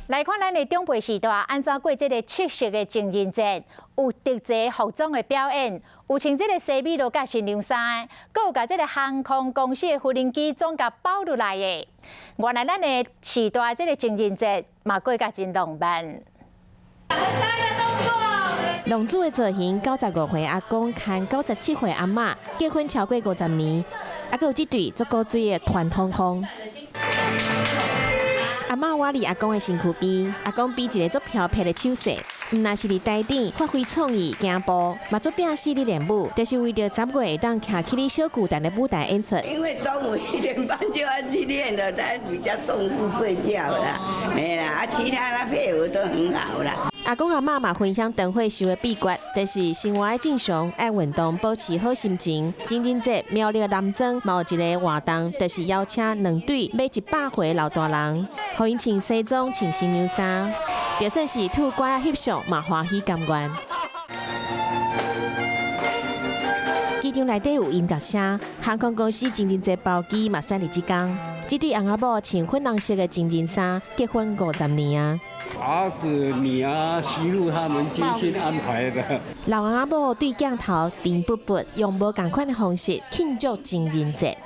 來看咱的長輩時代，按怎過這个七夕的情人節，有特製服裝的表演，有穿這个西米露佮新娘衫，閣有共這个航空公司的無人機裝共包落來的。原來咱的時代這个情人節嘛過甲真浪漫。龍珠的造型，95歲阿公牽97歲阿嬤，結婚超過50年，啊，閣有這對足古錐的傳統風。阿嬤倚佇阿公的身軀邊，阿公比一个足飄撇的手勢，毋但是佇台頂發揮創意行步，嘛足拼死咧練舞，就是為著10月會當徛起咧小巨蛋的舞台演出。因為中午1點半就要去練了，他比較重視睡覺啦，哎啦，啊，其他的配合都很好啦。阿公阿嬤嘛分享燈會秀的秘訣，就是生活愛正常，愛運動，保持好心情。情人節苗栗的男裝嘛有一个活動，就是邀請兩對欲100歲老大人，予𪜶穿西裝、穿新娘衫，就算是拄拐仔翕相，嘛歡喜甘願。機場內底有音樂聲，航空公司情人節包機嘛選佇這工。這對翁仔某穿粉紅色的情人衫，結婚50年啊！兒子、女兒、媳婦他們精心安排的。老翁仔某對鏡頭甜噗噗，用無仝款的方式慶祝情人節。